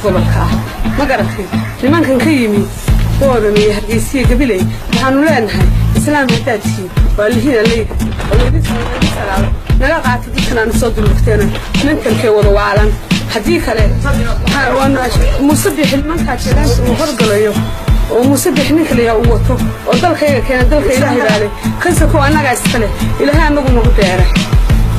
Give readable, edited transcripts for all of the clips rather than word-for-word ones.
Gobolka ah, ma garatay? Nimankan ka yimi Boorame iyo Hargeysiya, Gabiley, waxaanu leenahay: Islaam haddaad tihiin, waa lihiina leyda oo laydin salaado, naga qaata dadkan aanu soo duldhigteena mentalkee wada waalan. Haddii kale Muuse Bixi, nimankaa jeegaanta uu horgalayo oo Muuse Bixi ninka layaha uu wato oo dalkayga keena, dalka Ilaahay baalay kansa kuwa annagaa iskale. Ilaahay annagu nagu beeray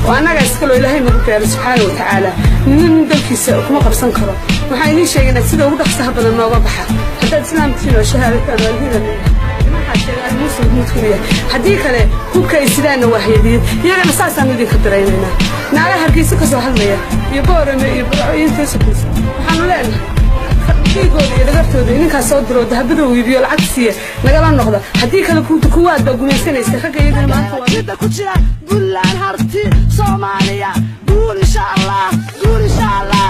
oo annagaa iskale oo Ilaahay nagu beeray, subxaana wa tacaala. Nina nin dalkiisa kuma qabsan karo. Waxaan idiin sheegaynaa, sida ugu dhaqsaha badan nooga baxa haddaad islaamtiin oo shahaadataan waa nimankaa sheegaan Muuse Maxmuudku yahay. Haddii kale hubka ay sidaanna waa hayadiyad, iyagana saasaanu idinka daraynaynaa. Naagaha Hargeysa ka soo hadlaya iyo Boorame iyo Burco iyo inta sokaysa, waxaanu leenahay: dhiigooda iyo dhagartooda ninkaas soo diro, dahabada uu iibiyo lacag siiya, nagala noqda. Haddii kale kuwaad baa gumaysanaysa ragga iyagana maanta waa Jidda ku jira Buntland, Harti Soomaaliya, guul insha Allah, guul insha Allah.